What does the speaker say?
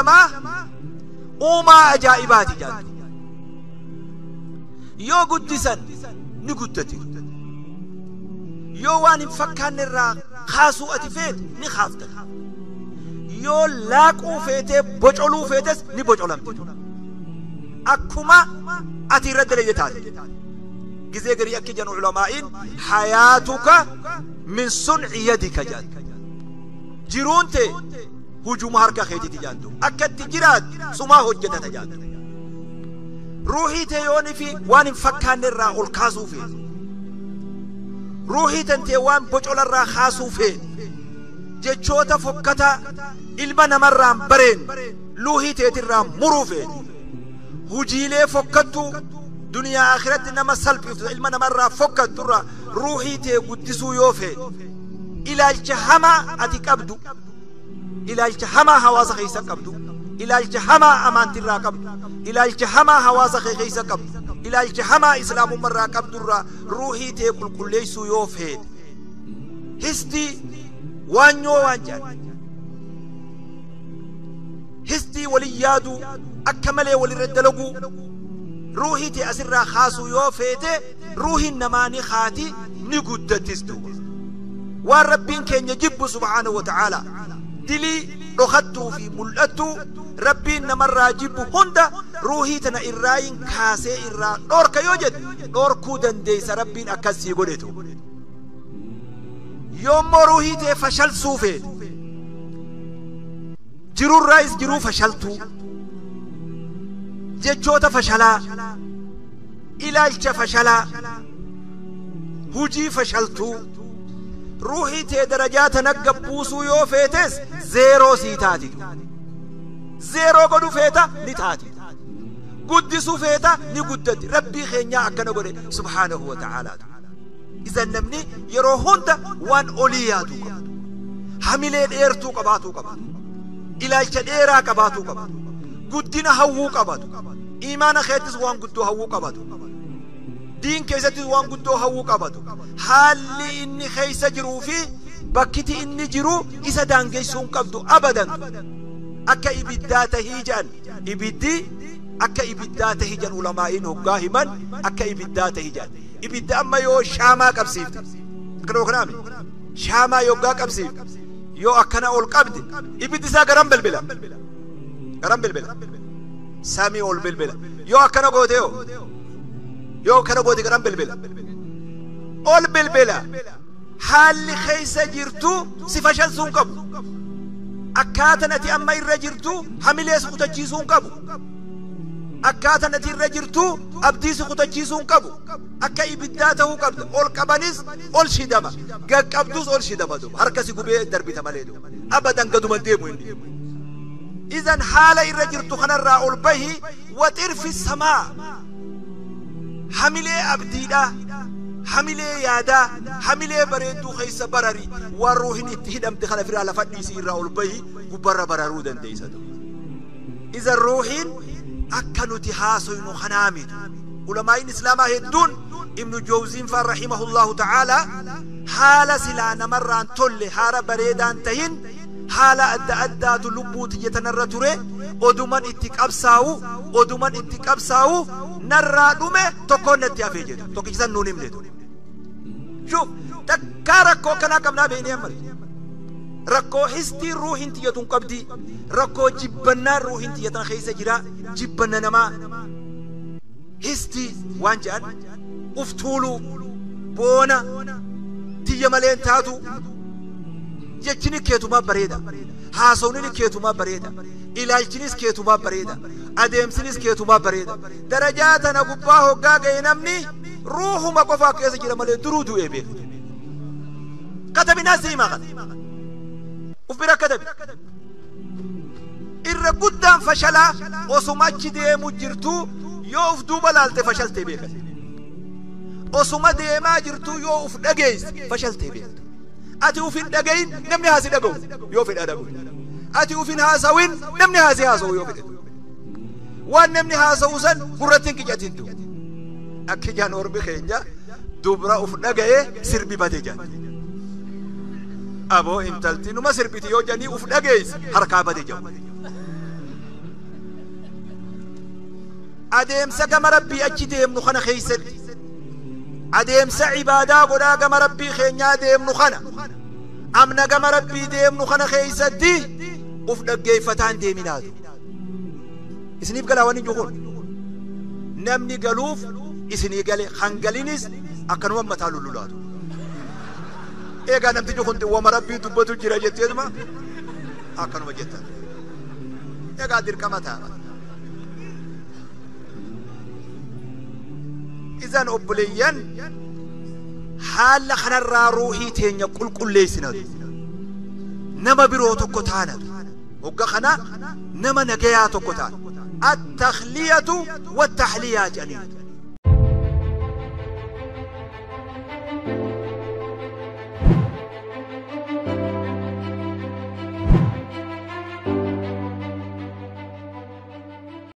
namaa uumaa ajaa'ibaati jaantu yoo guddisan ni guddati yoo waan hin fakkaanne irraa kaasuu ati feete ni kaafta yoo laaquu feetee bocoluu feetes ni bocolamte akkuma ati irra dalagde taate gizee garii akki jedhan ulamaa'iin hayaatuka min sunci yadika jaantu jiruun tee hujuma harka keetiiti jaantu akka itti jiraat sumaa hojjetata jaantu ruuhii tee yooni fi waan hin fakkaanne irraa ol kaasuu feete ruuhii tantee waan bocolarraa kaasuu feete jechoota fokkataa ilma namarraan bareen luuhii teetirraa muruu feete hujiilee fokkattuu duniyaa akhiratti nama salphiftu ilma namarraa fokkatturraa ruuhii tee guddisuu yoo feete ilaalcha hamaa ati qabdu ilaalcha hamaa hawaasa keessa qabdu ilaalcha hamaa amaantirraa qabdu ilaalcha hamaa hawaasa kee keessa qabdu ilaalcha hamaa islaamummarraa qabdurraa ruuhii tee qulqulleessuu yoo feete histii waanyoo waan jedhan histii walin yaaduu akka malee walirra dalaguu ruuhii tee asirraa kaasuu yoo feete ruuhiin namaa ni kaati ni guddattis duuba waan rabbiin keenya jibbu subhaanahu wa ta'aalaa dilii dhokattuu fi mul'attuu rabbiin namarraa jibbu hunda ruuhii tana irraayin kaasee irraa dhoorka yoo jedhe dhoorkuu dandeeysa rabbiin akkas sii godhetu yoommoo ruuhii tee fashalsuu feete jirurraayis jiruu fashaltuu jechoota fashalaa ilaalcha fashalaa hujii fashaltuu ruuhii tee darajaa tana gabbuusuu yoo feetes zeeroo sii taati zeeroo godhu feeta ni taati guddisuu feeta ni guddatti rabbii keenyaa akkana godhe subhaanahu wa ta'aalaa idan namni yeroo hunda waan olii yaaduu qaba hamilee dheertuu qabaatuu qaba ilaalcha dheeraa qabaatuu qaba guddina hawwuu qabatu iimaana keettis waan guddoo hawwuu qabatu diin keessattis waan guddoo hawwuu qabatu haalli inni keessa jiruu fi bakkiti inni jiru isa daangeessuu hin qabdu abadan akka ibiddaa tahii jedhan ibiddi akka ibiddaa tahii jedhan ulamaa'iin hoggaa himan akka ibiddaa tahii jedhan ibidda amma yoo shaamaa qabsiifte akkana kanaami shaamaa yoggaa qabsiifte yoo akkana ol qabde ibiddi isaa garam bilbila garam bilbila samii ol bilbila yoo akkana goote yoo akkana goote garam bilbila ol bilbila haalli keessa jirtu si fashalsuu hin qabu akkaataan ati amma irra jirtu hamilee si kutachiisuu hin qabu akkaataan ati irra jirtu abdii si kutachiisuu hin qabu akka ibiddaa ta'uu qabda ol qabanis ol shidama gaqqabdus ol shidama duuba harka si gubee darbita malee duuba abadan gaduma deemu inni idan haala irra jirtu kanarraa ol bahi waxir fi samaa hamilee abdiidha hamilee yaadaa hamilee bareedduu keessa barari waan ruuhin itti hidhamte kana firaa lafa dhiisii irraa ol bahi gubbarra bararuu dandeessa idan ruuhiin akka nuti haasoynu kanaa miti ulamaa'iin islaamaa hedduun ibnu jawziin faan rahimahullahu ta'aalaa haala silaa namarraan tolle haala bareedaan tahin haala adda addaatu lubbuu tiyya tanarra ture oduman itti qabsaa'u oduman itti qabsaa'u narraa dhume tokkoon natti hafee jedhu tokkichi san nuun himne shuuf takkaa rakkoo akkanaa qabnaa beeknee amma rakkoo histii ruuhin tiyyatun qabdi rakkoo jibbannaan ruuhin tiyyatan keessa jira jibbanna namaa histii waan jedhan uf tuuluu boona tiyya maleen taatu jechini keetumaa bareeda haasawni keetumaa bareeda ilaalchinis keetumaa bareeda adeemsinis keetumaa bareeda darajaa tana gubbaa hoggaa ga'e namni ruuhuma qofaa keessa jira malee duruu du'ee beeka katabinaa siimaa kana uf bira katabi irra guddaan fashalaa osuma achi deemu jirtu yoo uf duuba laalte fashaltee beeka osuma deemaa jirtu yoo uf dhageesse fashaltee beektu ati uf hin dhagayin namni haasi dhaga'u yoo fedha dhaga'u ati uf hin haasawin namni haasi haasa'u yoo fedhe waan namni haasa'u san gurratti hin qicatin du akki jaan ormi keenya dubra uf dhaga'e sirbi bade jaan aboo intalti numa sirbiti yoo janii uf dhageesse harkaa bade jahu Adeemsa gama Rabbii achi deemnu kana keeysatti, adeemsa cibaadaa godhaa gama Rabbii keenyaa deemnu kana, amna gama Rabbii deemnu kana keeysatti uf dhaggeeffataan deeminaatu. Isiniif galaa wanni jiru kun? Namni galuuf isinii gale, kan galinis akkanuma mataa lullulaatu. Eegaa namtichi kun wama Rabbii dubbatu jira jetteetuma akkanuma jettan. Egaa dirqama ta'a. Izan obboleeyyan, haala kanarraa ruuhii teenya qulqulleessinatu, nama biroo tokko taanatu. Hogga kana nama nagayaa tokko taana. Attakhliyatu wattaxliyaa jedhaniin.